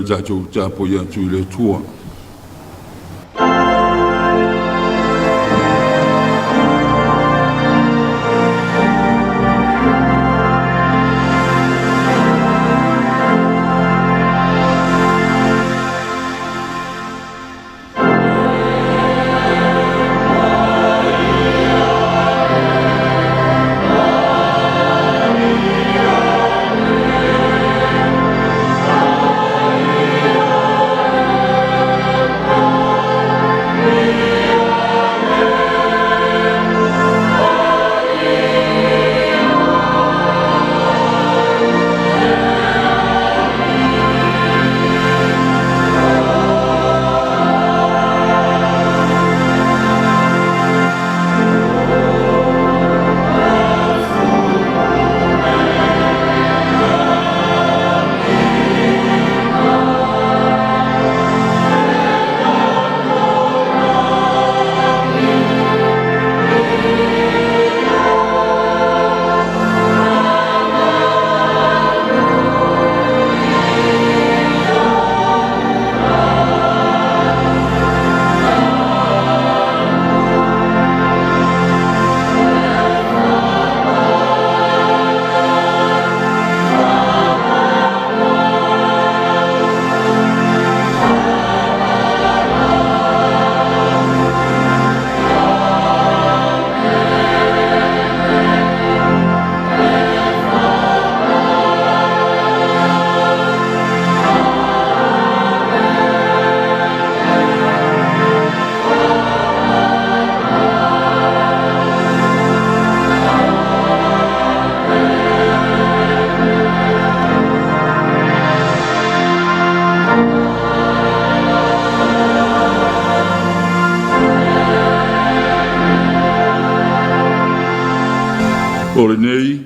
le tatou tapuai atu i le Atua. O lenei,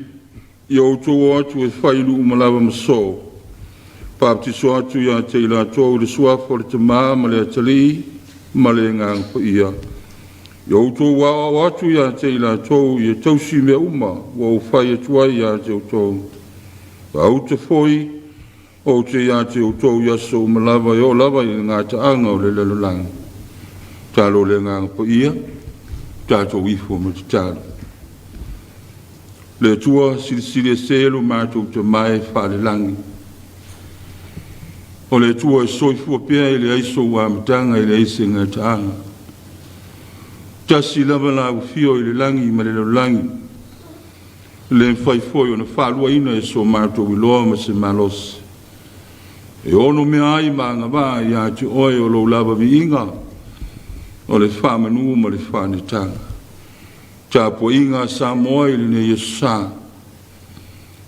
ia outou o atu e fai nuu ma lava ma so, Papatiso atu ia te i latou i le suafa o le Tamā ma le Atalii ma le Agaga Paia. Ia outou aoao atu ia te i latou ia tausi mea uma ua ou fai atu ai ia te outou. A uta foi, ou te ia te outou i aso uma lava e oo lava i le gataaga o le lalolagi. Talo le Agaga Paia, tatou ifo ma tatalo. Le Atua silisili ese lo matou Tama e faalelagi. O le Atua e soifua pea e leai sou amataga e leai se gataaga. Tasi lava lau afio i le lagi ma le lalolagi, le mafai foi ona faaluaina e so matou iloa ma se malosi. E ono mea ai ma agavaa ia te oe o lou lava viiga, o le faamanu ma le faanetaga. Tapuaiga a Samoa i lenei aso sa,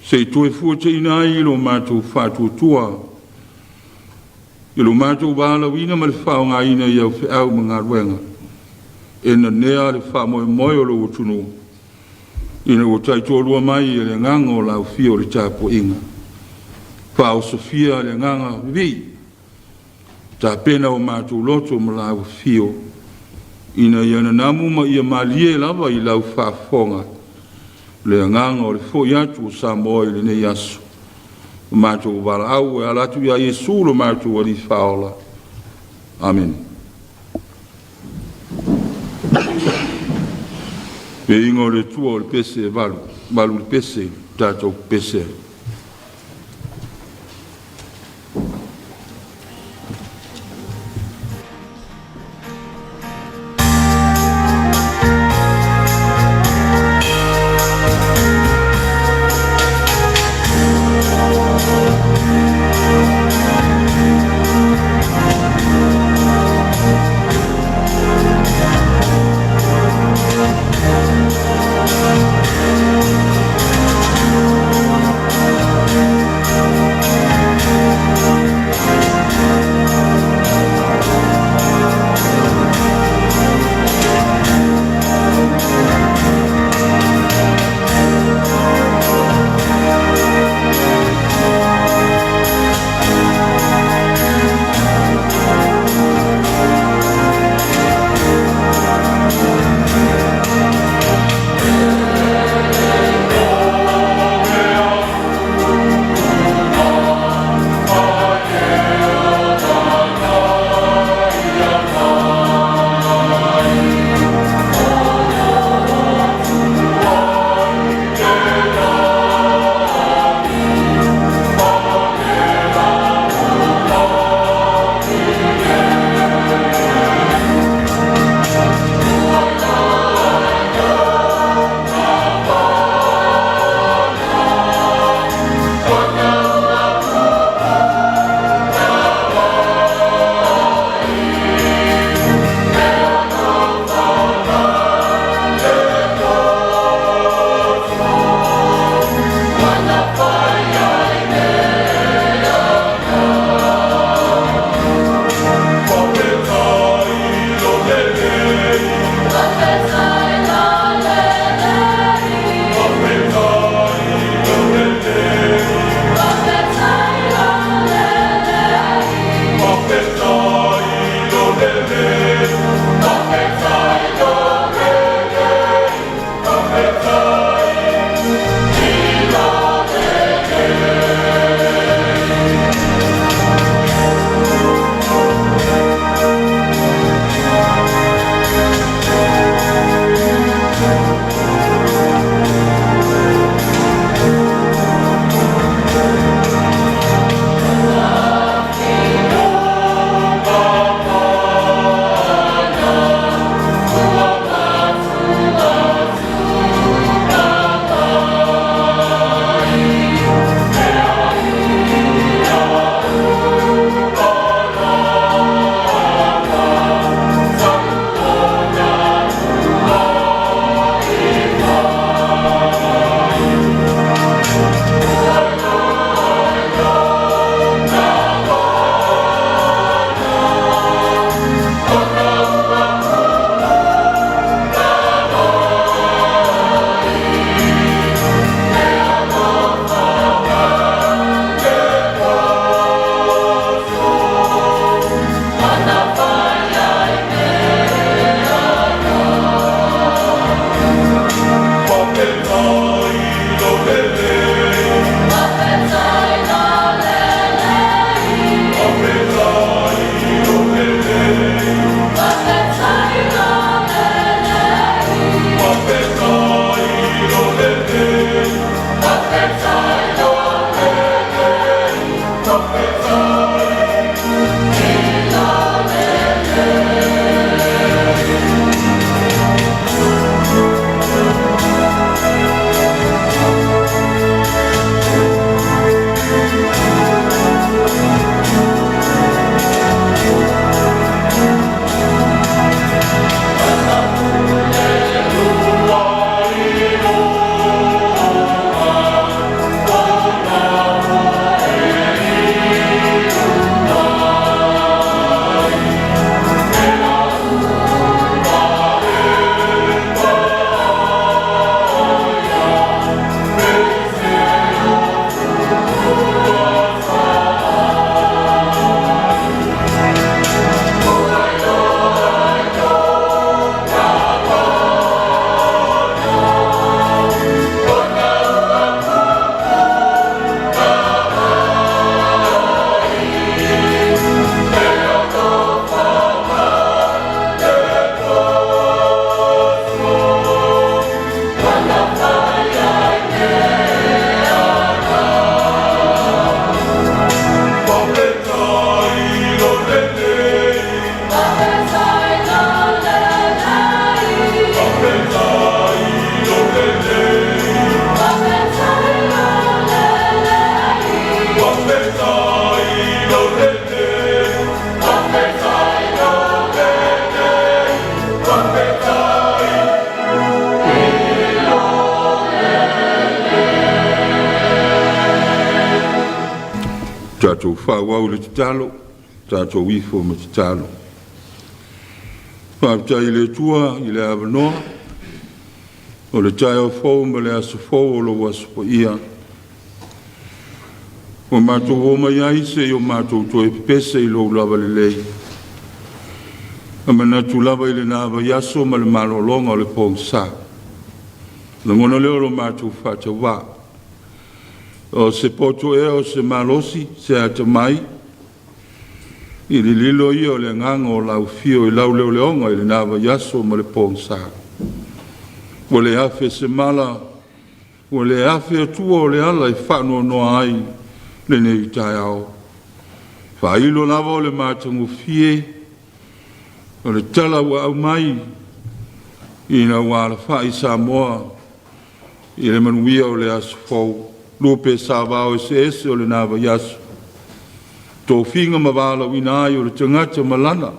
se i toe fuataina ai lo matou faatuatua i lo matou valaauina ma le faaaogaina i au feau ma galuega e nanea le faamoemoe o lou atunuu ina ua taitoalua mai e le agaga o lau afio i le tapuaiga. Faaosofia le agaga vivii, tapena o matou loto ma lau afio, ina ia nanamu ma ia malie lava i lau faafofoga le agaga o le foi atu o Samoa i lenei aso. O matou valaau e ala atu ia Iesu lo matou Alii Faaola. Amene. Viiga o le Atua o le pese e valu, valu le pese, tatou pese ai. Tatou faaauau i le tatalo, tatou ifo ma tatalo. Faafetai i le Atua i le avanoa o le taeao fou ma le aso fou o lou aso paia ua matou omai ai se i o matou toe pepese i lou lava lelei. E manatu lava i lena vaiaso ma le malologa o le pogisa. Lagona lea o lo matou faatauvaa. O se poto ea o se malosi, se atamai, i le lilo ia o le agaga o lau afio i lau leoleoga i lena vaiaso ma le pogisa. Ua le afe se mala, ua le afe atua o le ala e faanoanoa ai lenei taeao. Faailo lava o le matagofie o le tala ua aumai ina ua alafai Samoa i le manuia o le aso fou, lupe savao eseese o lena vaiaso, tofiga ma valaauina ai o le tagata ma lana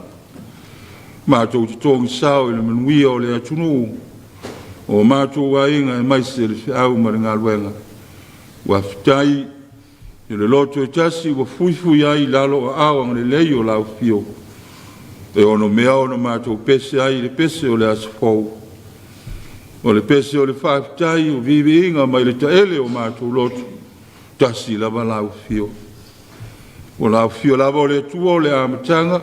matou totogi sao i le manuia o le atunuu, o matou aiga aemaise le feau ma le galuega. Ua faafetai i le loto e tasi ua fuifui ai i lalo o aao agalelei o lau afio, e onomea ona matou pese ai i le pese o le aso fou. O le pese o le faafetai o viviiga mai le taele o matou loto, tasi lava lau afio. O lau afio lava o le Atua o le amataga,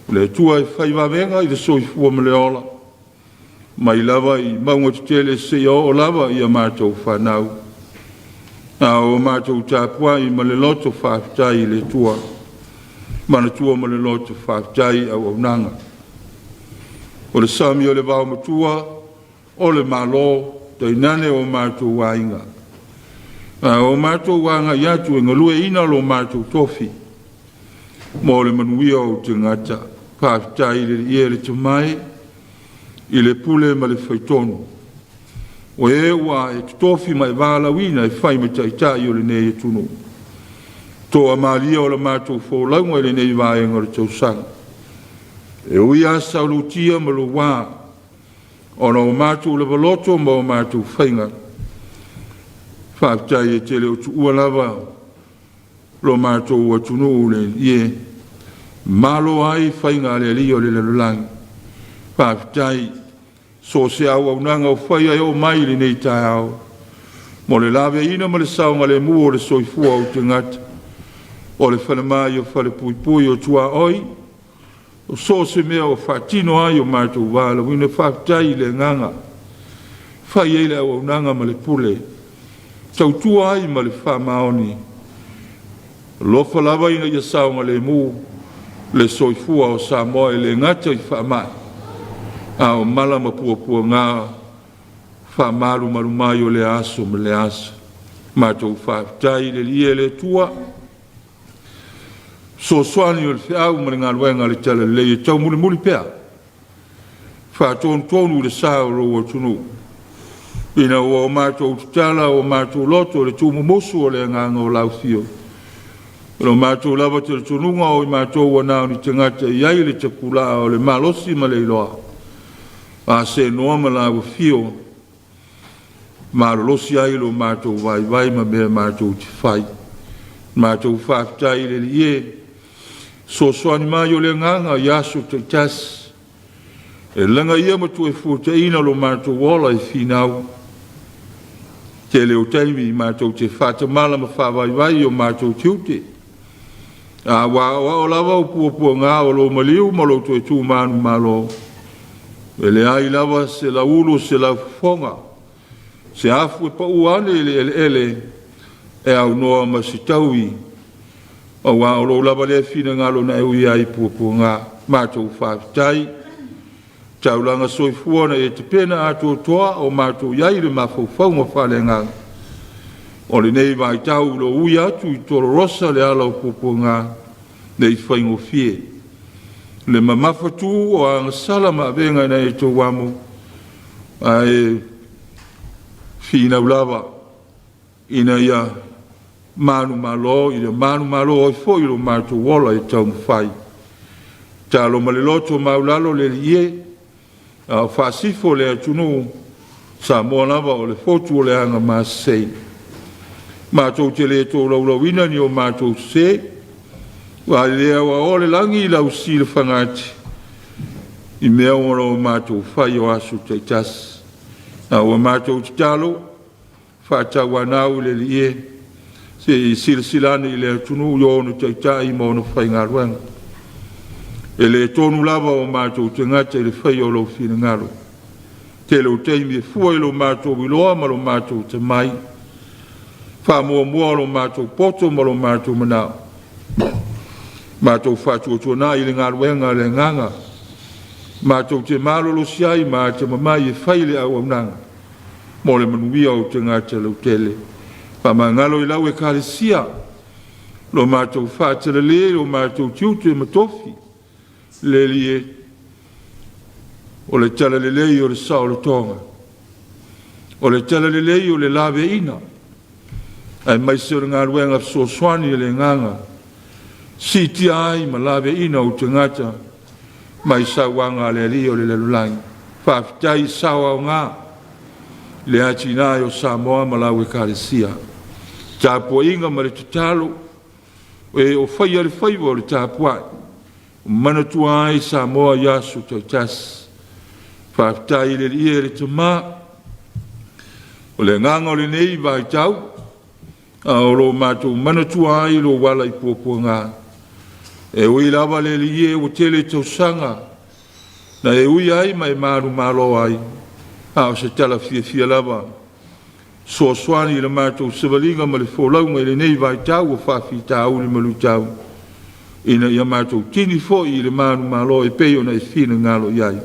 o le Atua e fai vavega i le soifua ma le ola, mai lava i mauga tetele seia oo lava ia matou fanau. A o matou tapuai ma le loto faafetai i le Atua, manatua ma le loto faafetai i auaunaga. O le sami o le vaomatua, o le Malo, tainane o matou aiga. A o matou agai atu e galueaiina lo matou tofi mo le manuia o tagata. Faafetai i le Alii e le Tamai, i le pule ma le faitonu, o e ua e totofi ma e valaauina e fai ma taitai o lenei atunuu. Toamalie o le matou folauga i lenei vaega o le tausaga. E ui lava sau lutia ma lua, ona o matou lava loto ma o matou faiga. Faafetai e te le o tuua lava lo matou atunuu le ie. Malo ai faiga a le Alii o le lalolagi. Faafetai so o se auaunaga o faia e oo mai i lenei taeao, mo le laveaiina ma le saogalemu o le soifua o tagata, o le falemai o falepuipui o tuaoi, o so o se mea o faatino ai o matou valaauina. Faafetai i le agaga, fai ai le auaunaga ma le pule, tautua ai ma le faamaoni. Alofa lava ina ia saogalemu le soifua o Samoa e le gata i faamai, a o mala ma puapuaga faamalumalu mai o lea aso ma lea aso. Matou faafetai i le Alii e le Atua, fesoasoani o le feau ma le galuega a le Talalelei e taumulimuli pea, faatonutonu i le sa o lou atunuu, ina ua o matou tatala o matou loto i le tuumumusu o le agaga o lau afio. O lo matou lava talitonuga o i matou ua na o ni tagata e i ai le tapulaa o le malosi ma le iloa, a seanoa ma lau afio, malolosi ai lo matou vaivai ma mea matou te fai. Matou faafetai i le Alii e, fesoasoani mai o le agaga i aso taitasi, e lagaia ma tuuefuataina lo matou ola e finau. Tele o taimi matou te faatamala ma faavaivai i o matou tiute, a ua aoao lava o puapuaga o lou maliu ma lou toe tu manumalo. E leai lava se lauulu se laufofoga, se afu e pau ane i le eleele e aunoa ma se taui, aua o lou lava lea finagalo na e ui ai i puapuaga. Matou faafetai, taulaga soifua na e tapena atoatoa o matou i ai i le mafaufauga faaleagaga. O lenei vaitau lo ui atu i Tololosa le ala o puapuaga, nei faigofie. Le mamafatu o agasala ma avega na e tauamo, ae finau lava ina ia manumalo, ina manumalo ai foi lo matou ola e taumafai. Talo ma le loto maulalo le Alii e, a o faasifo le atunuu, Samoa lava o le fotu o le agamasei. Matou te le tolaulauina ni o matou sesē, aua e le aoaoa le lagi i lau silafagati i mea ua matou faia o aso taitasi. A ua matou tatalo faatauanau i le Alii e, se i silasila ane i le atunuu i ona taitai ma ona faigaluega. E le tonu lava o matou tagata i le faia o lou finagalo. Tele o taimi e fua i lo matou iloa ma lo matou atamai, faamuamua lo matou poto ma lo matou manao, matou faatuatuanai i le galuega a le agaga, matou te malolosi ai ma atamamai e fai le auaunaga mo le manuia o tagata lautele. Faamagalo i lau Ekalesia, lo matou faatalale o matou tiute ma tofi, le Alii e, o le talalelei o le saolotoga, o le talalelei o le laveaiina, aemaise o le galuega fesoasoani a le agaga, siitia ai ma laveaiina ou tagata mai sauaga a le alii o le lalolagi. Faafetai i sao aoga i le atinae o Samoa ma lau Ekalesia. Tapuaiga ma le tatalo, e o faia le faiva o le tapuai, manatua ai Samoa i aso taitasi. Faafetai i le Alii e le Tamā, o le agaga o lenei vaitau, a o lo o matou manatua ai lou ala i puapuaga. E ui lava le Alii e ua tele tausaga na e ui ai ma e manumalo ai, a o se tala fiafia lava fesoasoani i le matou savaliga ma le folauga i lenei vaitau o faafitauli ma luitau, ina ia matou tini foi i le manumalo e pei ona e finagalo i ai.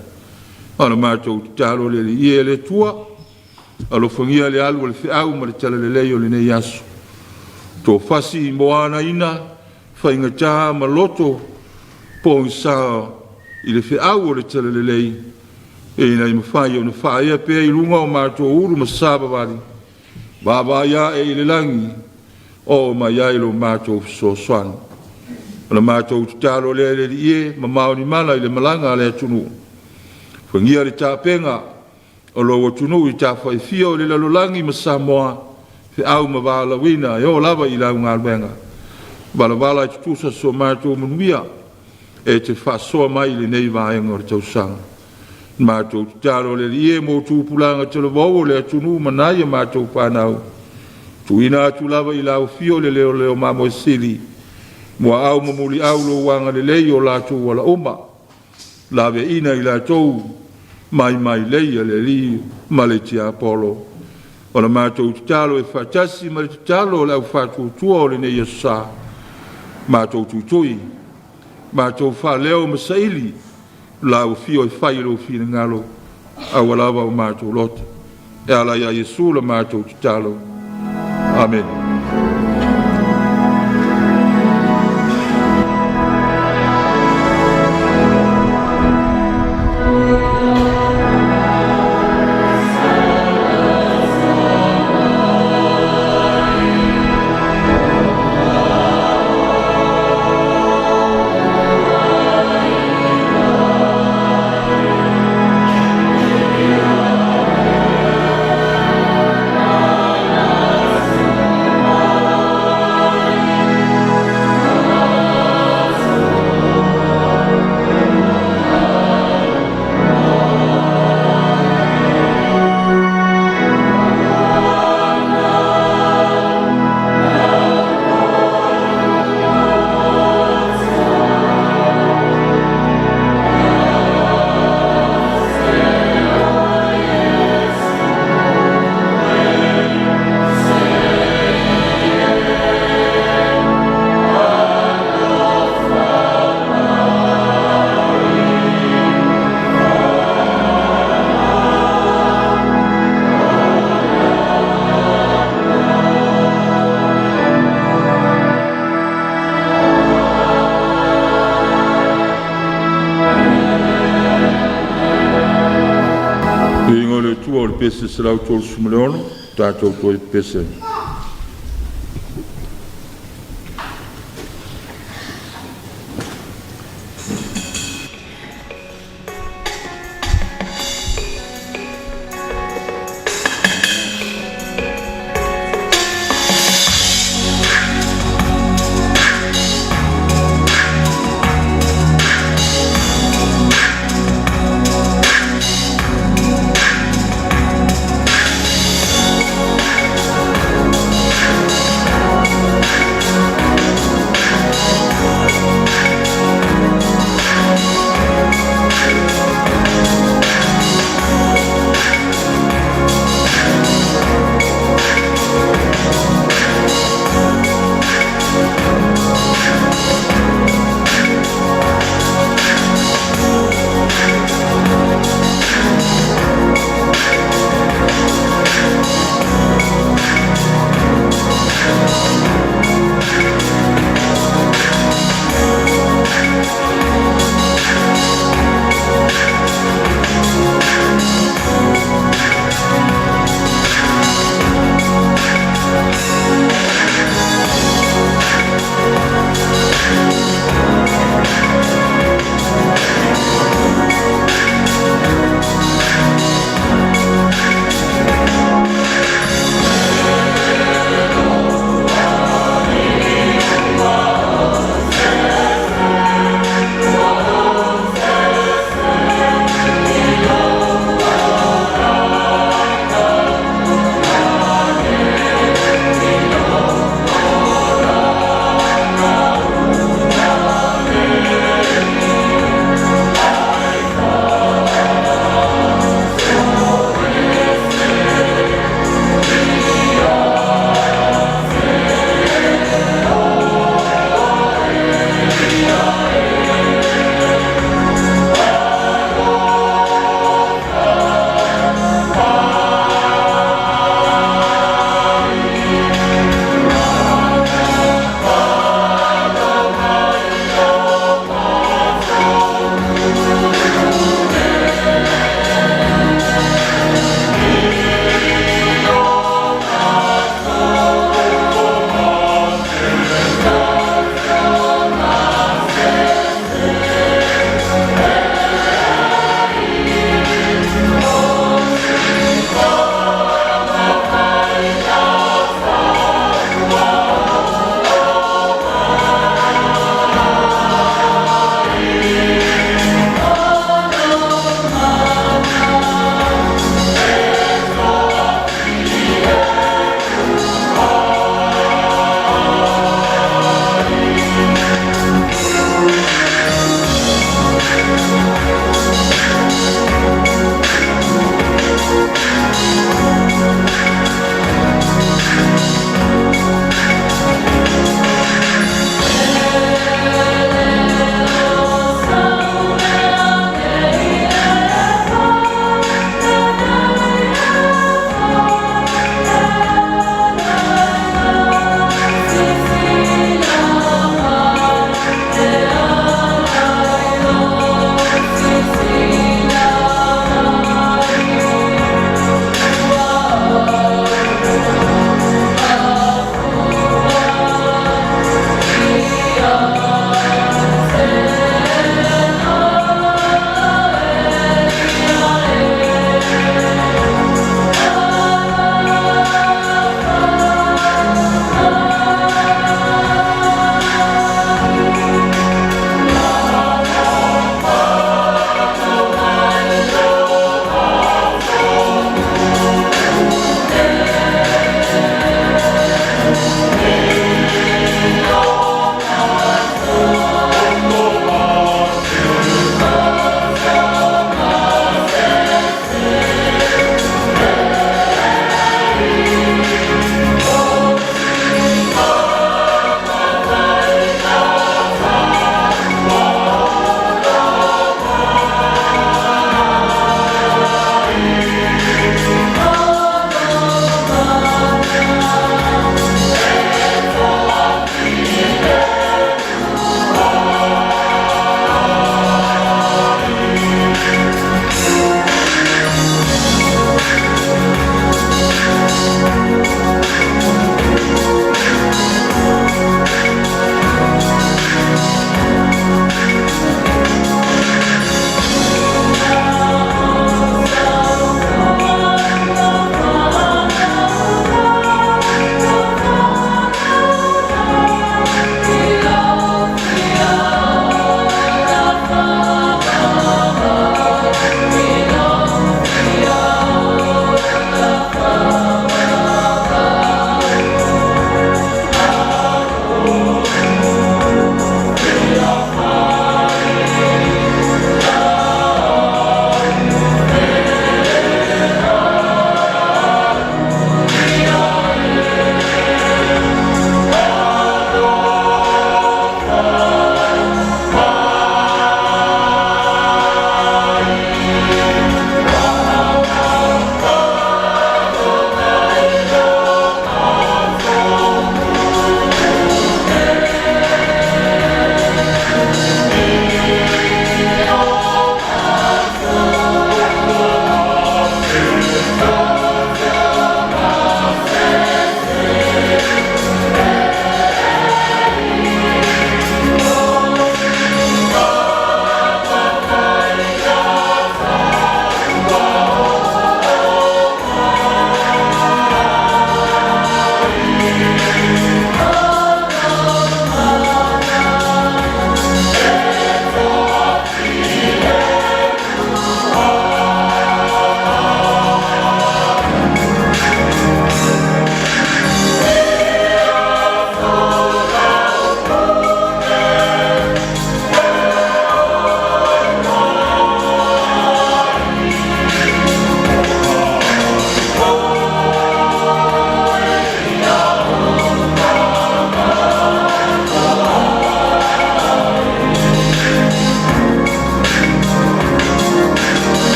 A o le matou tatalo le Alii e le Atua, alofagia le alu o le feau ma le talalelei o lenei aso, tofasi moanaina faigata ma loto pogisa i le feau o le talalelei, ina ia mafai ona faaea pea i luga o matou ulu ma savavali, vaavaai ae i le lagi, oo mai ai lo matou fesoasoani. O le matou tatalo lea le Alii e, mamao ni mala i le malaga a le atunuu, fagia le tapega o lou atunuu i tafa e fia o le lalolagi ma Samoa, feau ma valaauina e oo lava i lau galuega, valavala e tutusa so matou manuia, e te faasoa mai i lenei vaega o le tausaga. Matou tatalo le Alii e mo tupulaga talavou o le atunuu ma nai a matou fanau, tuuina atu lava i lau afio le leoleo mamoe sili, muaau ma muliau lou agalelei i o latou ala uma, laveaiina i latou mai mailei a le Alii ma le tiapolo. O le matou tatalo e faatasi ma le tatalo o le au faatuatua o lenei aso sa, matou tuitui, matou faaleo ma saili lau afio e fai i lou finagalo, aua lava o matou loto. E ala ia Iesu la matou tatalo. Amene. Viiga i le Atua o le pese 136, tatou toe pepese ai.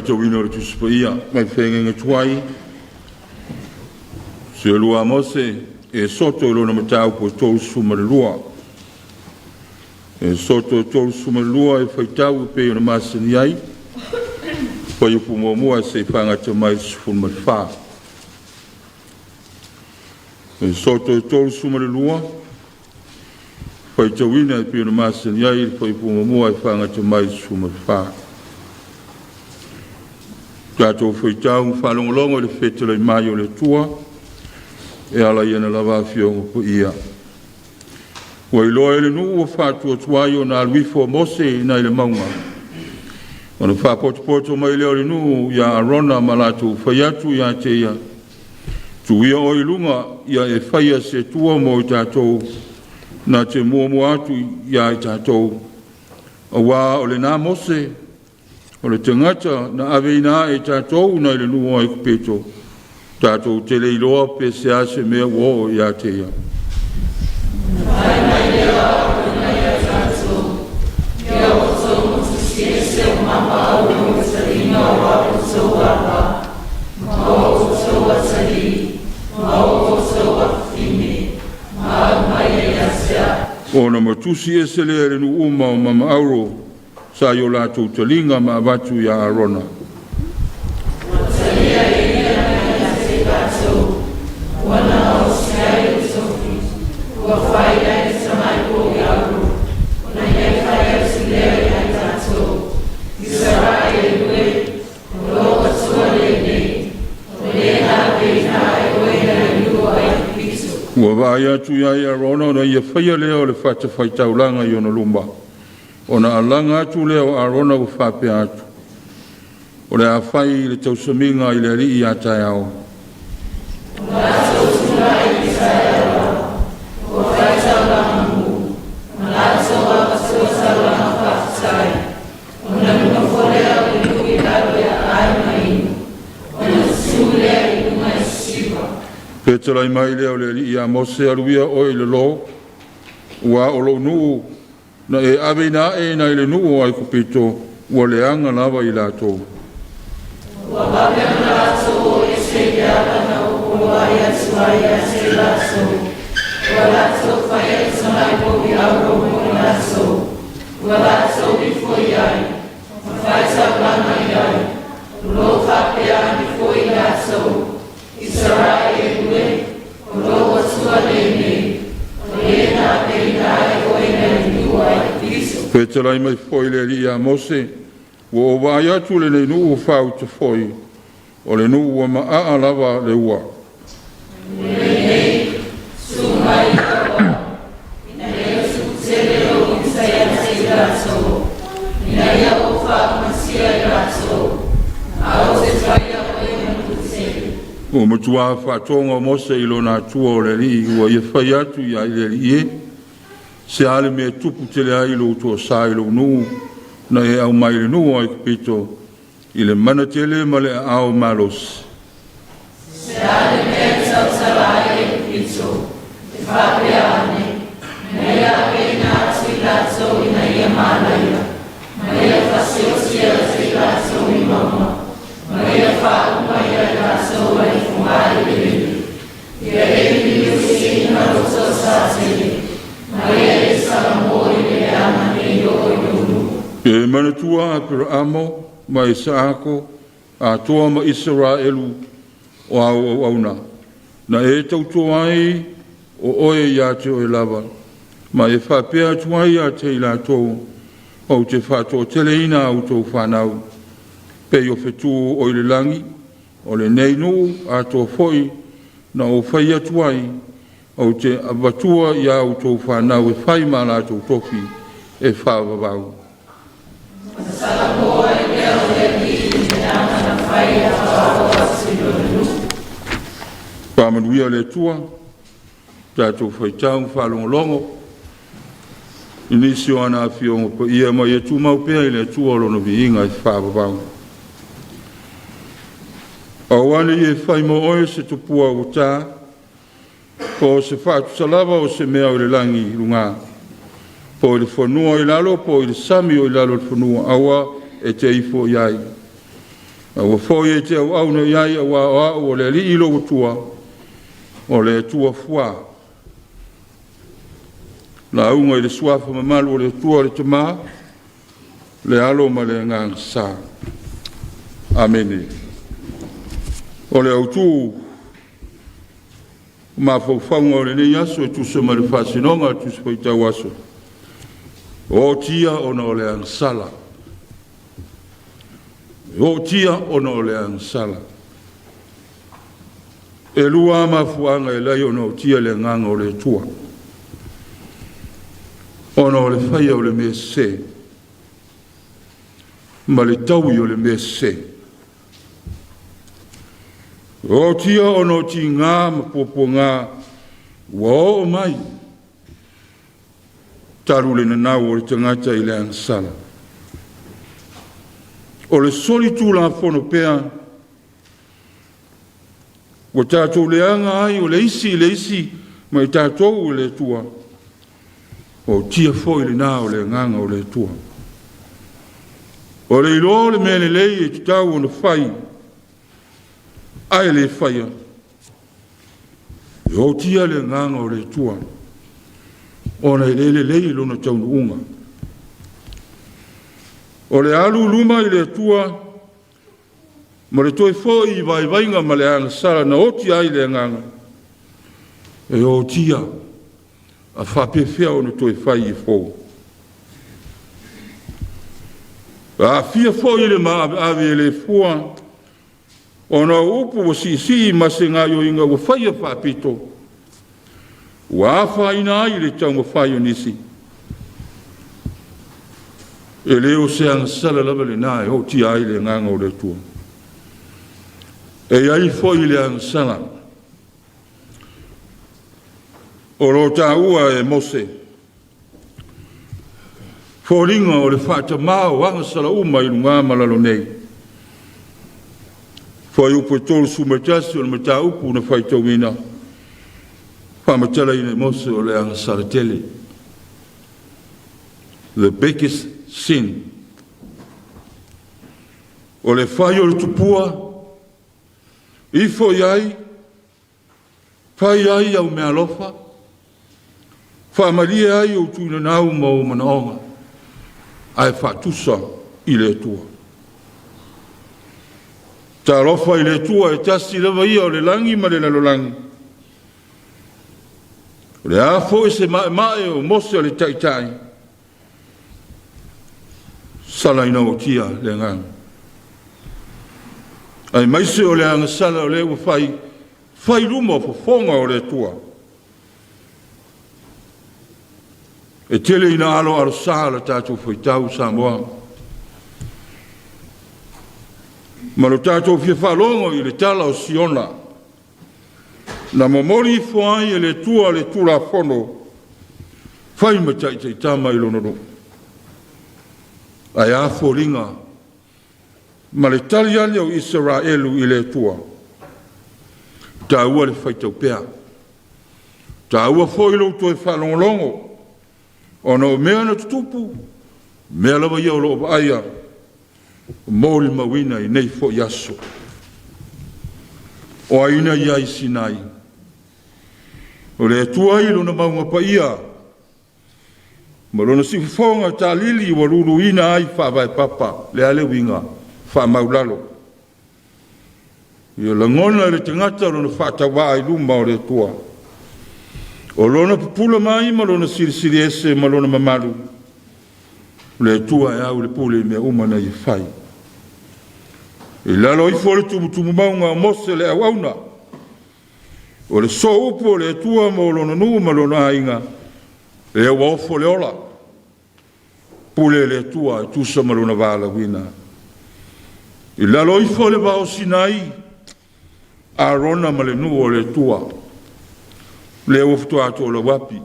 Faitauina o le Tusi Paia mai Feagaiga Tuai, Sua Mose Esoto i lona mataupu e 32. Esoto e 32 e faitau e pei ona masani ai, fuaiupu 1 seia fagata mai i le 14. Esoto e 32, faitauina e pei ona masani ai le fuaiupu 1 e fagata mai le 14. Tatou faitau ma faalogologo i le fetalai mai o le Atua e ala i ana lava Afioga Paia. Ua iloa e le nuu ua faatuatuai ona alu ifo o Mose nai le mauga, ona faapotopoto mai lea o le nuu ia Arona ma latou fai atu ia te ia, “Tuu ia oe i luga ia e faia se Atua mo i tatou na te muamua atu ia i tatou, aua o lena Mose, o le tagata na aveina ae e tatou nai le nuu o Aikupito, tatou te le iloa pe se a se mea ua oo ia te ia.” Ona matusi ese lea e le nuu uma o mama auro sa i o latou taliga ma avatu ia Arona. Ua vaai atu ia i Arona ona ia faia lea o le fatafaitaulaga i ona luma, ona alaga atu lea o Arona ua faapea atu, “O le a fai le tausamiga i le Alii a taeao.” Fetalai mai lea o le Alii ia Mose, “Alu ia oe i lalo, ua o lou nuu na e aveina ae nai le nuu o Aikupito ua leaga lava i latou. Fetalai mai foi le Alii ia Mose, “Ua ou vaai atu lenei nuu ua faauta foi, o le nuu ua maaa lava le ua. Ua matua faatoga o Mose i lona Atua o le Alii ua ia fai atu i le Alii e, se a le mea e tupu tele ai lou toasa i lou nuu na e au mai le nuu o Aikupito i le mana tele ma le aao malosi. E manatua Aperaamo ma Isaako, Atoa ma Isaraelu o au auauna, na e tauto ai o oe ia te oe lava, ma e faapea atu ai ia te i latou, ou te faatoateleina a outou fanau, pei o fetu o i le lagi, o lenei nuu atoa foi na ou fai atu ai, ou te avatua ia outou fanau e fai ma latou tofi e faavavau.” Faamanuia le Atua, tatou faitau ma faalogologo i nisi o ana Afioga Paia, ma ia tumau pea i le Atua lona viiga e faavavau. Aua ne i e fai mo oe se tupua ua ta, po o se faatusa lava o se mea o le lagi i luga, po o le fanua i lalo, po o le sami o i lalo o le fanua, aua e te ifo i ai. Aua foi e te auauna i ai, auā o A'u o le Alii lou Atua, o le Atua fuā. Lauga i le Suafa mamalu o le Atua le Tamā, le Alo ma le Agaga Sa. Amene. O le autū mafaufauga o lenei aso e tusa ma le faasinoga a le Tusi Faitau Aso, ootia ona o le agasala. E ootia ona o le agasala. E lua lava mafuaaga e ala ai ona ootia le agaga o le Atua, ona o le faia o le mea sese ma le taui o le mea sese. E ootia ona o tiga ma puapuaga ua oo mai talu le nanau o le tagata i le agasala. O le solitulafono pea ua tatou leaga ai o le isi i le isi ma i tatou e le Atua, ootia foi lena o le agaga o le Atua. O le iloa o le mea lelei e tatau ona fai, ae le faia, e ootia le agaga o le Atua, ona e le lelei lona taunuuga. O le alu i luma i le Atua ma le toe foi i vaivaiga ma le agasala na oti ai le agaga, e ootia a faapefea ona toe fai e fou. Aafia foi le maaveave e le fua, ona o upu ua siisii ma se gaoioiga ua faia faapito, ua afaina ai le taumafai o nisi. E le o se agasala lava lena e ootia ai le agaga o le Atua. E i ai foi le agasala o lo o taua e Mose, foliga o le faatamā o agasala uma i luga ma lalo nei. Fuaiupu e 31 o le mataupu na faitauina, faamatalaina e Mose o le agasala tele. The biggest sin. O le fai o le tupua, ifo i ai, fai ai au meaalofa, faamalie ai ou tuinanau ma ou manaoga, ae faatusa i le Atua. Talofa i le Atua e tasi lava ia o le lagi ma le lalolagi. O le a foi se maemae o Mose o le Taitai, sala ina ootia le agaga. Aemaise o le agasala o lea ua fai, fai i luma o fofoga o le Atua. E tele ina aloalosā la tatou faitau Samoa, ma lo tatou fia faalogo i le tala o Siona, na momoli ifo ai e le Atua le Tulafono, fai ma taitaitama i lona nuu. Ae a foliga ma le taliali o Isaraelu i le Atua. Taua le faitau pea. Taua foi lou toe faalogologo, ona o mea na tutupu, mea lava ia o lo o vaaia, molimauina i nei foi aso. O ai na i ai i Sinai? O le Atua i lona mauga paia, ma lona siufofoga taalili ua luluina ai faavae papa, le a le uiga, faamaulalo. Ia lagona e le tagata lona faatauvaa i luma o le Atua. O lona pupula mai ma lona silisili ese ma lona mamalu, o le Atua e au le pule i mea uma na ia fai. I lalo ifo o le tumutumu mauga o Mose le auauna, o le sooupu o le Atua mo lona nuu ma lona aiga, lea ua ofo le ola, pule le Atua e tusa ma lona valaauina. I lalo ifo o le vao o Sinai, Arona ma le nuu o le Atua, lea ua faatoa toolauapi.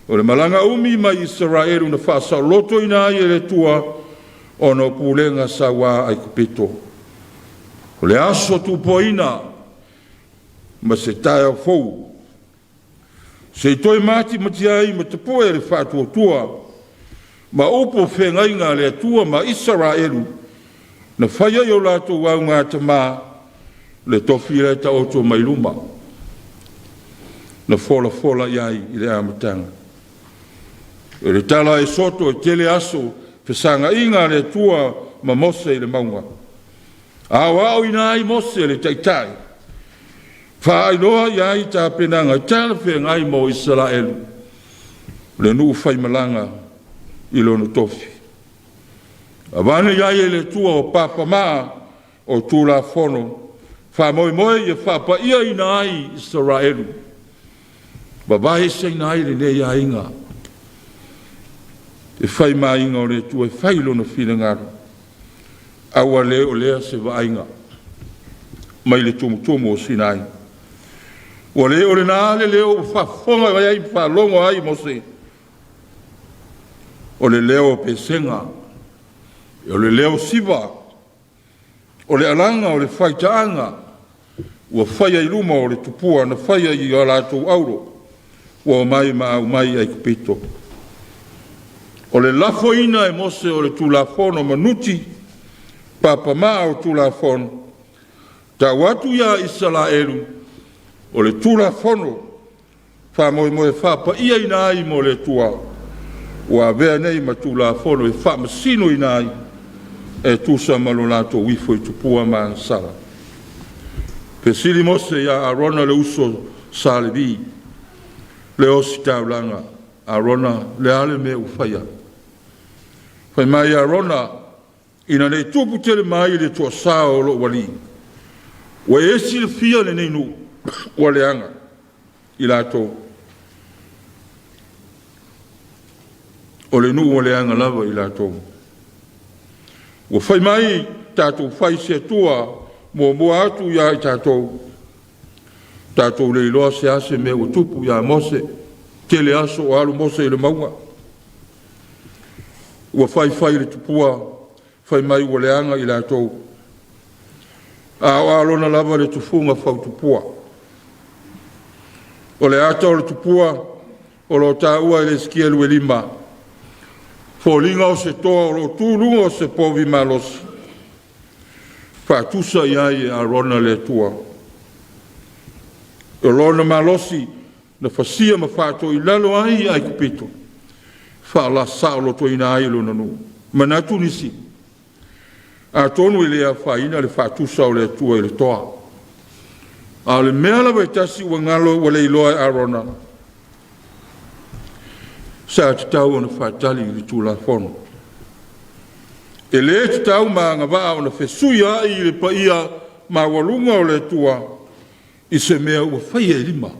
O le malaga umi mai Isaraelu na faasaolotoina ai e le Atua ona o pulega sauā a Aikupito. O le aso tupuaina ma se taeao fou, se i toe matimati ai ma tapue le faatuatua ma upu o feagaiga a le Atua ma Isaraelu. Na fai ai o latou augatama le tofi lea taoto mai luma, na folafola i ai i le amataga. O le tala e soto e tele aso fesagaina a le Atua ma Mose i le mauga. Aoaoina ai Mose le taitai, faailoa i ai tapenaga talafeagai mo Isaraelu, le nuu faimalaga i lona tofi. Avane i ai e le Atua o papamaa o Tulafono, faamoemoe ia faapaiaina ai Isaraelu, vavaeseina ai lenei aiga e fai ma aiga o le Atua e fai lona finagalo, a ua le o lea se vaaiga mai le tumutumu o Sinai. Ua le o lena le leo ua faafofoga mai ai ma faalogo ai Mose, o le leo o pesega, o le leo o siva, o le alaga o le faitaaga ua faia i luma o le tupua na faia i a latou auro ua omai ma aumai i Aikupito. O le lafoina e Mose o le Tulafono manuti papamaa o Tulafono, tau atu ia Isaraelu o le Tulafono faamoemoe e faapaiaina ai mo le Atua, ua avea nei ma Tulafono e faamasinoina ai e tusa ma lo latou ifo i tupua ma agasala. Fesili Mose ia Arona le uso sa Levi, le ositaulaga, Arona, le a le mea ua faia? Fai mai Arona, ina nei tupu tele mai le toasā o lou alii, ua e silafia lenei nuu ua leaga i latou, o le nuu ua leaga lava i latou. Ua fai mai, tatou fai se Atua muamua atu ia i tatou, tatou le iloa se ase mea ua tupu ia Mose, tele aso o alu Mose i le mauga. Ua faifai le tupua, fai mai ua leaga i latou, a o Arona lava le tufuga fautupua. O le ata o le tupua o lo o taua e le Esikia 25, foliga o se toa o lo o tu i luga o se povi malosi, faatusa i ai e Arona le Atua. O lona malosi na fasia ma faatoilalo ai Aikupito, faalasaolotoina ai lona nuu. Manatu nisi, atonu e le afaina le faatusa o le Atua i le toa. A o le mea lava e tasi ua galo ua le iloa e Arona, sa tatau ona faatali i le Tulafono. E le tatau ma agavaa ona fesuiai le paia maualuga o le Atua i se mea ua faia e lima.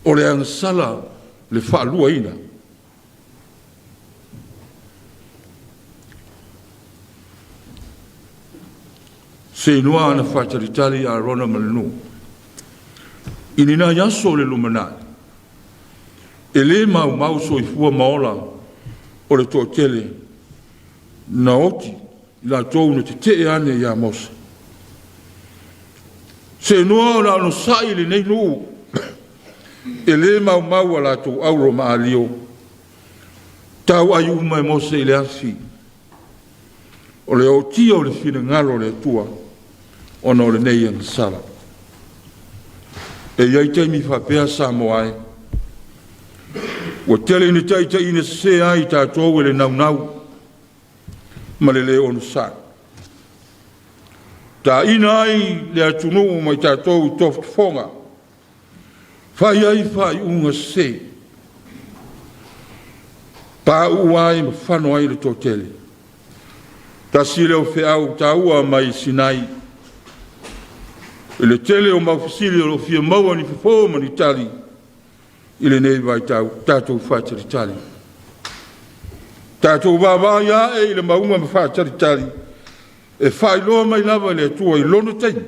O le agasala le faaluaina. Seanoa na faatalitali Arona ma le nuu i ni nai aso o le lumanai, e le maumau soifua ma ola o le toatele na oti latou na tetee ane ia Mose. Seanoa ona onosai lenei nuu, e le maumau a latou auro ma ario, tauai uma e Mose i le afi, o le ootia o le finagalo o le Atua ona o lenei agasala. E i ai taimi faapea Samoa e, ua tele ina taitaiina sese ai tatou e le naunau ma le le onosai. Taina ai le atunuu ma i tatou i tofotofoga, fai ai faaiuga sese, pauu ai ma fano ai le toatele. Tasi lea o feau taua mai Sinai, i le tele o mau fesili o lo o fia maua ni fofo ma ni tali i lenei vaitau, tatou faatalitali. Tatou vaavaai ae i le mauga ma faatalitali, e faailoa mai lava e le Atua i lona taimi.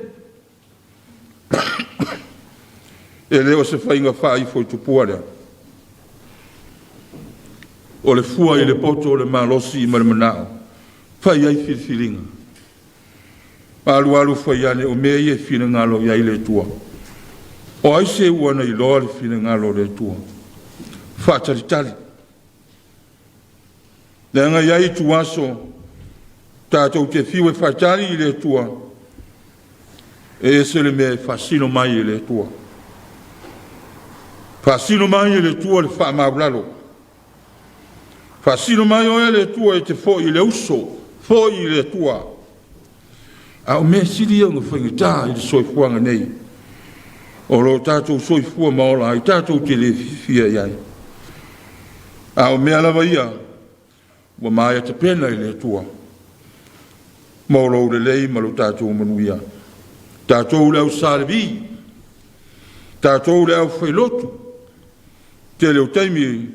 E le o se faiga faaifo i tupua lea. O le fua i le poto o le malosi ma le manao, fai ai filifiliga. Alu alu fai ane o mea ia e finagalo i ai le Atua. O ai se ua na iloa le finagalo o le Atua? Faatalitali. Leaga e i ai ituaso Tatou te fiu e faatali i le Atua, e ese le mea e faasino mai e le Atua. Faasino mai e le Atua le faamaualalo. Faasino mai oe le Atua e te foi i le uso, foi i le Atua. A o mea sili ia ona faigata i le soifuaga nei, o lo o tatou soifua ma ola ai, tatou te le fiafia i ai. A o mea lava ia ua maea tapena e le Atua mo lou lelei ma lo tatou manuia. Tatou le au Sa Levi, tatou le aufailotu, tele o taimi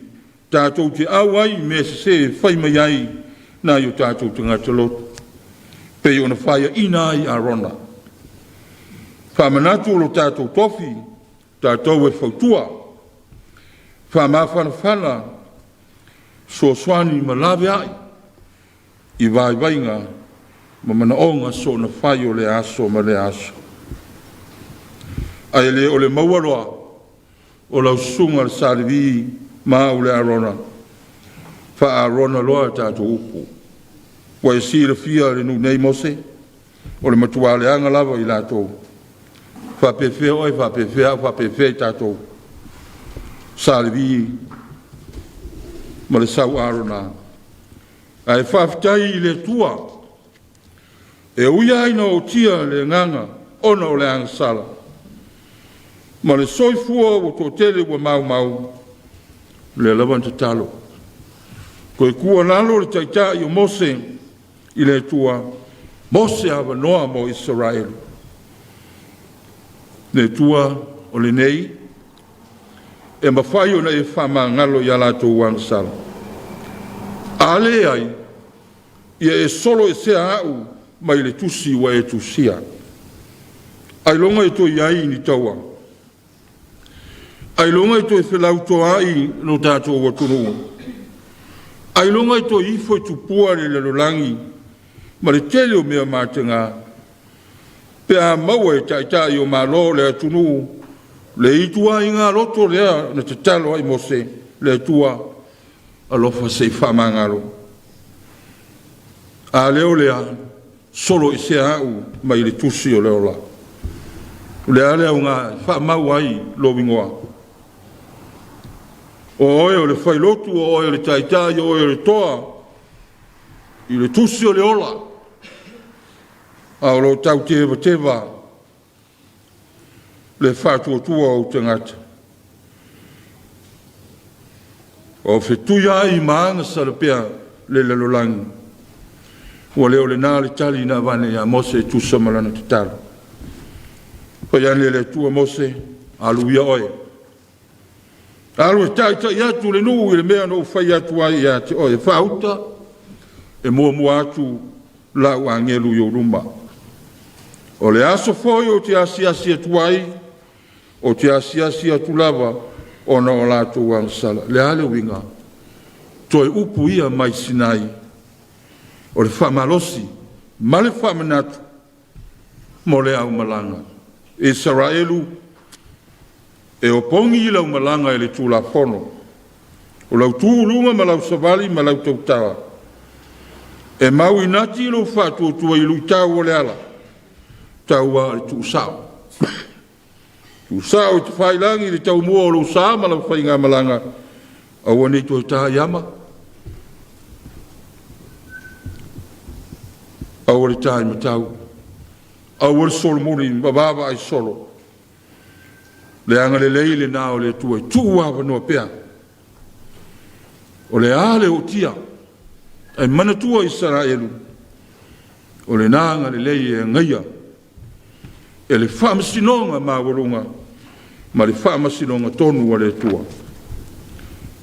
tatou te auai i mea sese e fai mai ai nai o tatou tagata lotu, pei ona faiaina ai Arona. Faamanatu lo tatou tofi, tatou e fautua, faamafanafana, fesoasoani ma laveai i vaivaiga ma manaoga soonafai o lea aso ma lea aso. Ae le o le maua loa o lau susuga i le Sa Levi ma au o le Arona, faa-Arona loa a tatou upu. Ua e silafia le nuu nei Mose, o le matua leaga lava i latou. Faapefea oe, faapefea au, faapefea i tatou? Sa Levi ma le sau Arona. Ae faafetai i le Atua, e ui lava ina ootia le agaga ona o le agasala, ma le soifua ua toatele ua maumau, o lea lava na tatalo, toe tuualalo le Taitai o Mose i le Atua mo se avanoa mo Isaraelu. Le Atua o lenei e mafai ona e faamagalo i a latou agasala. A leai, ia e soloesea au mai le tusi ua e tusia. Ailoga e toe i ai ni taua? Ailoga e toe felautoai lo tatou atunuu? Ailoga e toe ifo i tupua le lalolagi ma le tele o mea mataga, pe a maua e taitai o Malo o le atunuu le ituaiga loto lea na tatalo ai Mose, le Atua, alofa se i faamagalo. A le o lea, soloesea au mai le tusi o le ola. O le a le aoga e faamau ai lou igoa? O oe o le failotu, o oe o le taitai, o oe o le toa i le tusi o le ola, a o lo o tautevateva le faatuatua o ou tagata. O fetuiai ma agasala pea le lalolagi. Ua le o lena le tali na aveane ia Mose e tusa ma lana tatalo. Fai ane e le Atua, Mose, alu ia oe, alu e taitai atu le nuu i le mea na ou fai atu ai ia te oe, e faauta e muamua atu lau agelu i ou luma. O le aso foi ou te asiasi atu ai, ou te asiasi atu lava ona o latou agasala. Le a le uiga? Toe upu ia mai Sinai, o le faamalosi ma le faamanatu mo le aumalaga. Isaraelu, e opogi lau malaga e le Tulafono, o lau tu i luga ma lau savali ma lau tautala, e mauinati lou faatuatua i luitau o le ala, tau lava o le tuusao. Tuusao i tafailagi le taumua o lou sa ma lau faigamalaga, aua ne i toe ta i ama, aua le ta i matau, aua le solomuli ma vaavaai solo. Le agalelei lena o le Atua e tuu avanoa pea. O le a le ootia, ae manatua Isaraelu, o lena agalelei e agaia e le faamasinoga maualuga ma le faamasinoga tonu a le Atua.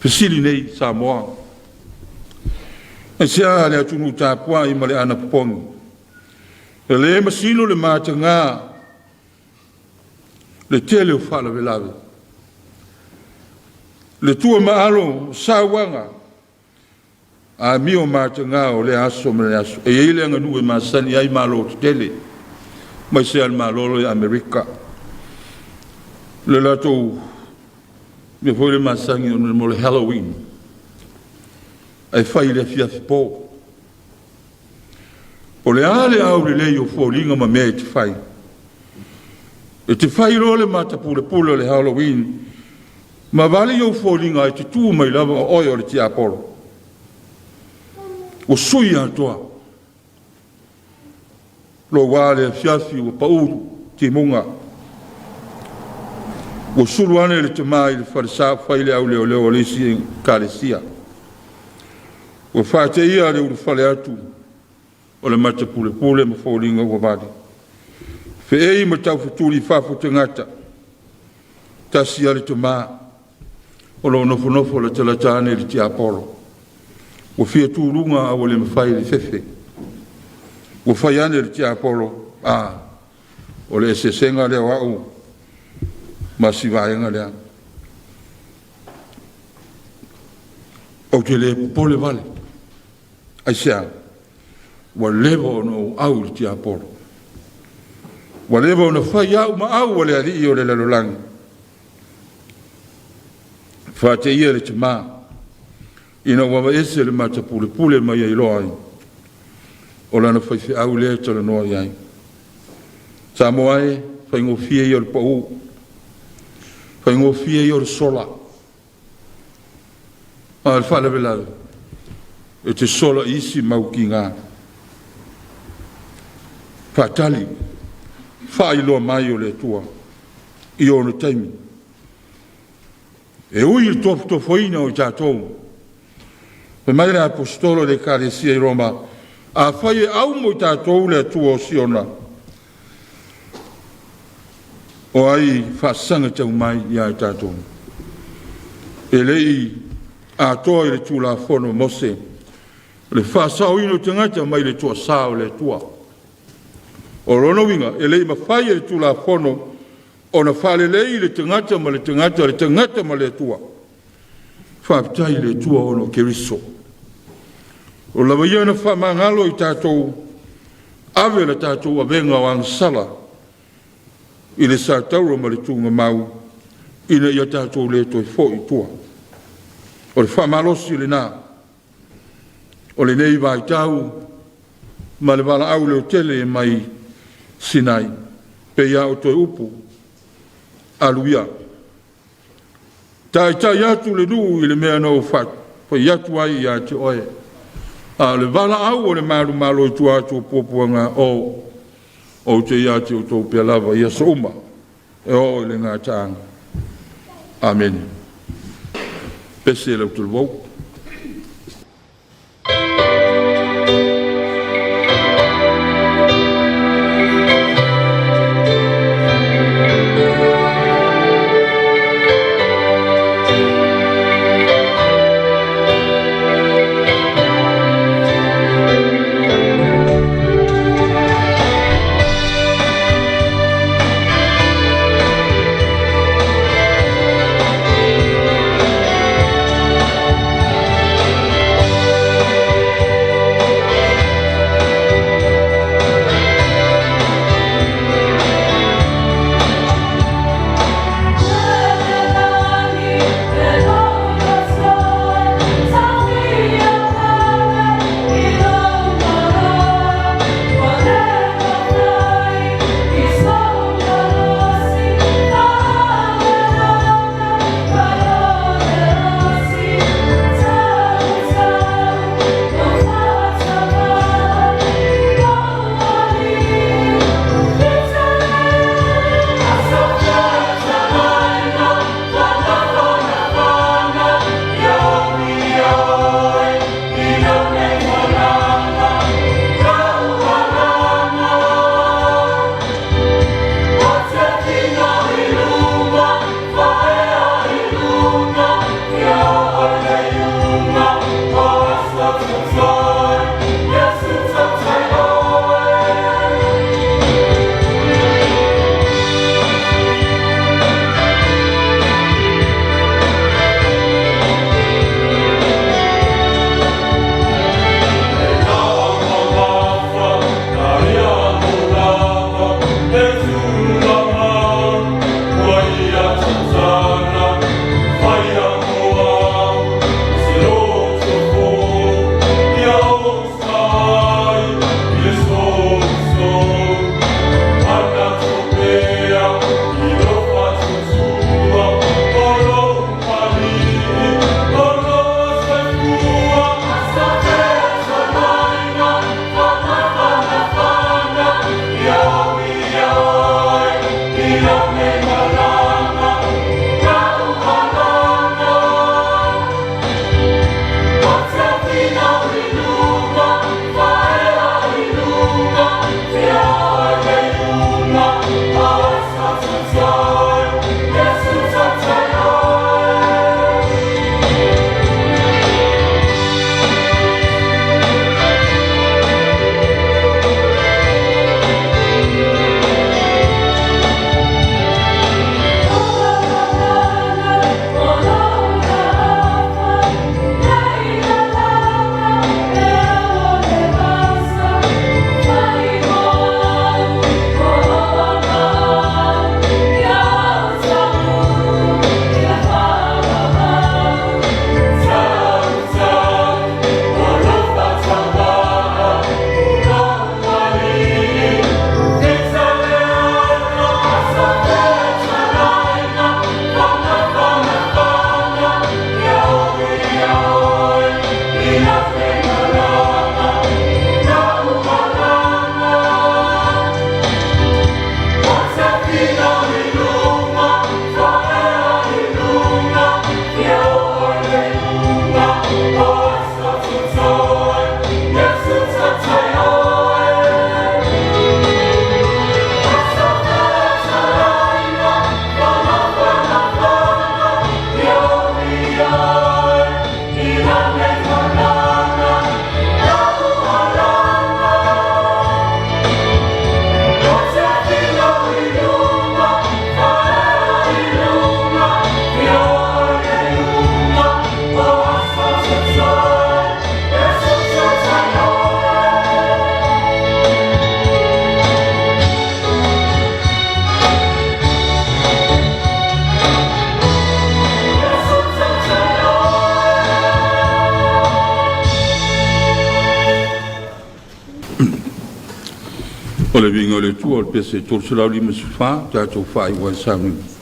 Fesili nei Samoa, aisea le atunuu tapuai ma le anapopogi, e le masino le mataga le tele o faalavelave, le tuamaalo o sauaga, amio mataga o lea aso ma lea aso. E i ai le aganuu e masani ai malo tetele, aemaise lava le Malo lea o Amerika. Le latou mea foi lea masani ona mo le Halloween, ae fai i le afiafi po. O le a le aulelei o foliga ma mea e te fai? E te fai loa le matapulepule o le Halloween ma vale i ou foliga e te tu mai lava o oe o le tiapolo. Ua sui atoa lou a le afiafi ua pau timuga. Ua sulu ane le tama i le falesa o fai le auleoleo a le isi ekalesia. Ua faateia le ulufale atu o le matapulepule ma foliga ua vale. Feei ma taufetuli i fafo tagata, tasi a le tama o lo o nofonofo latalata ane i le tiapolo. Ua fia tuluga a ua le mafai le fefe. Ua fai ane le tiapolo, “A, o le eseesega lea o a'u ma si vaega lea. Ou te le popole vale. Aisea? Ua leva ona ou au i le tiapolo. Ua leva ona fai au ma au o le alii o le lalolagi.” Faateia le tama ina ua aveese le matapulepule ma ia iloa ai o lana faifeau lea e talanoa i ai. Samoa e, faigofie ia o le pau, faigofie ia o le sola, a o le faalavelave e te sola i isi mau tiga. Faatali, faailoa mai o le Atua i ona taimi. E ui i le tofotofoina o i tatou, fai mai le Aposetolo i le Ekalesia i Roma, afai e aumo i tatou le Atua o Siona, o ai faasaga tau mai ia i tatou? E le i atoa i le Tulafono a Mose le faasaoina o tagata mai le toasa o le Atua. O lona uiga, e le i mafai e le Tulafono ona faalelei le tagata ma le tagata, le tagata ma le Atua. Faafetai i le Atua ona o Keriso. Ua lava ia ona faamagalo i tatou, ave le tatou avega o agasala i le satauro ma le tuugamau, ina ia tatou le toe foi i tua. O le faamalosi lena o lenei vaitau ma le valaau leotele mai Sinai, pei lava o toe upu, “Alu ia, taitai atu le nuu i le mea na ou fai atu ai ia te oe.” A o le valaau a le manumalo i tua atu o puapuaga, o ou te ia te outou pea lava i aso uma e oo i le gataaga. Amene. Pese lau talavou. O le viiga o le Atua. O le pese 354 tatou faaiu ai le sauniga.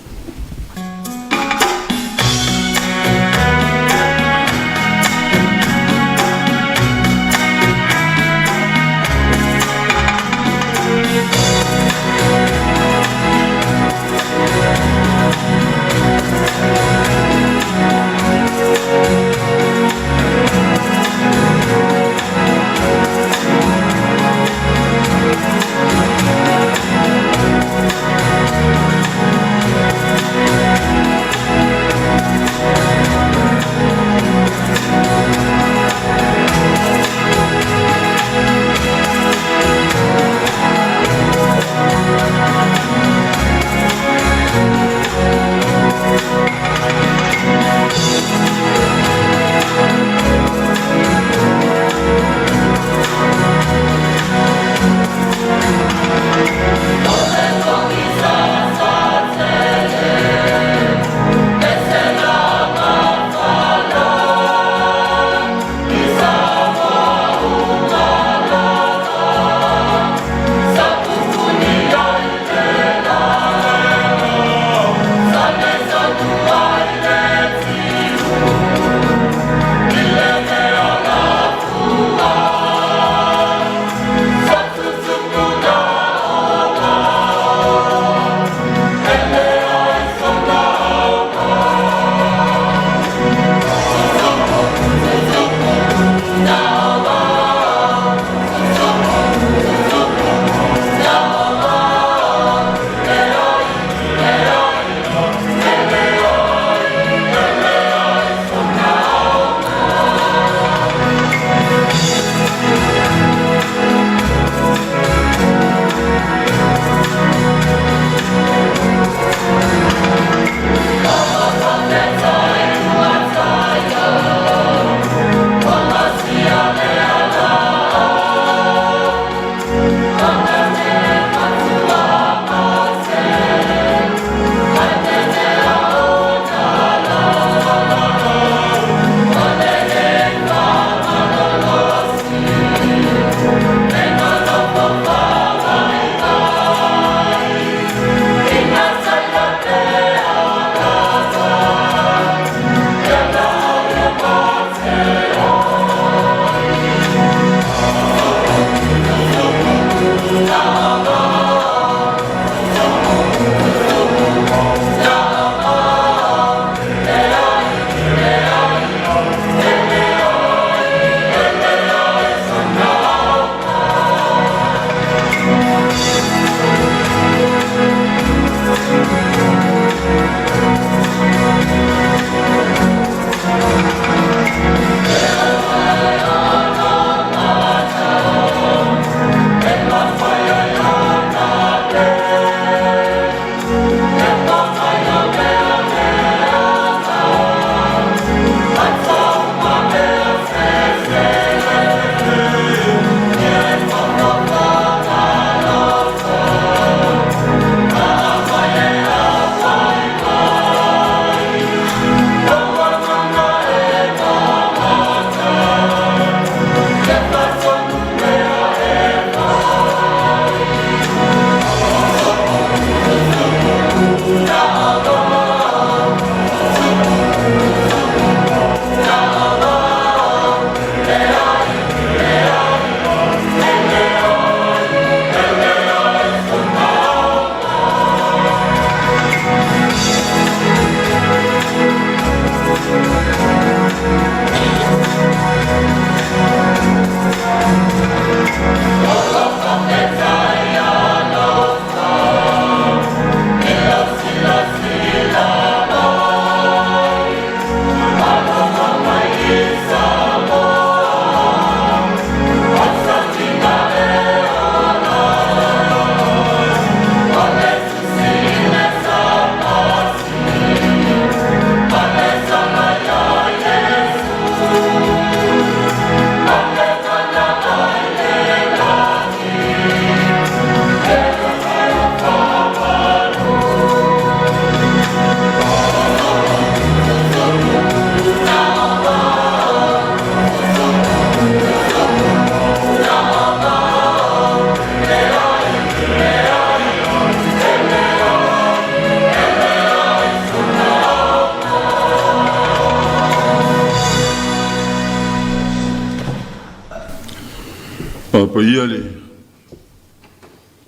Papaia le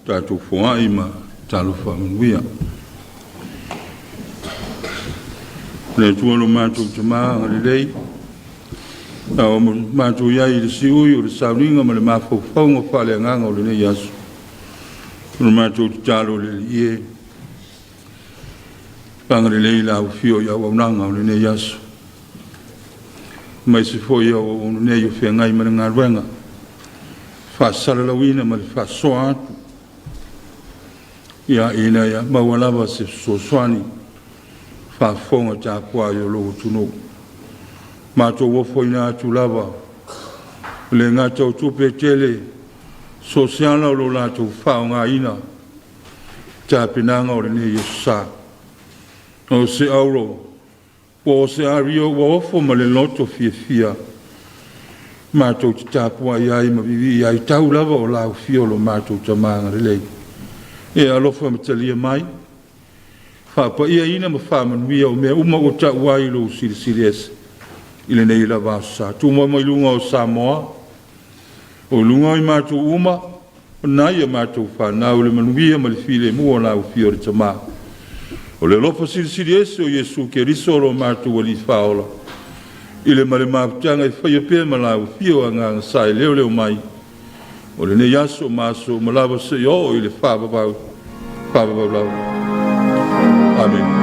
tatou foai ma talofa manuia. Le Atua lo matou Tama agalelei, a ua matou i ai i le siui o le sauniga ma le mafaufauga faaleagaga o lenei aso, o le matou tatalo i le Alii e, agalelei i le afio i auaunaga o lenei aso, aemaise foi o auauna nei o feagai ma le galuega faasalalauina ma le faasoa atu, ia ina ia maua lava se fesoasoani faafofoga tapuai o lou atunuu. Matou ofoina atu lava, e le gata o tupe e tele, so o se ala o lo o latou faaaogaina i tapenaga o lenei aso sa. O se auro po o se ario ua ofo ma le loto fiafia, matou te tapuai ai ma vivii ai, tau lava o le afio o lo matou Tama agalelei. E alofa ma talia mai, faapaiaina ma faamanuia o mea uma ua taua ai lou Silisili Ese i lenei lava Aso Sa. Tumau mai luga o Samoa, o luga o i matou uma, o nai a matou fanau, le manuia ma le filemu o lau Afio le Tama. O le alofa Silisili Ese o Iesu Keriso o lo matou Alii Faaola, i le ma le mafutaga e faia pea ma lau Afio Agaga Sa e leoleo mai, o lenei aso ma aso uma lava seia oo i le faavavau, faavavau lava. Amene.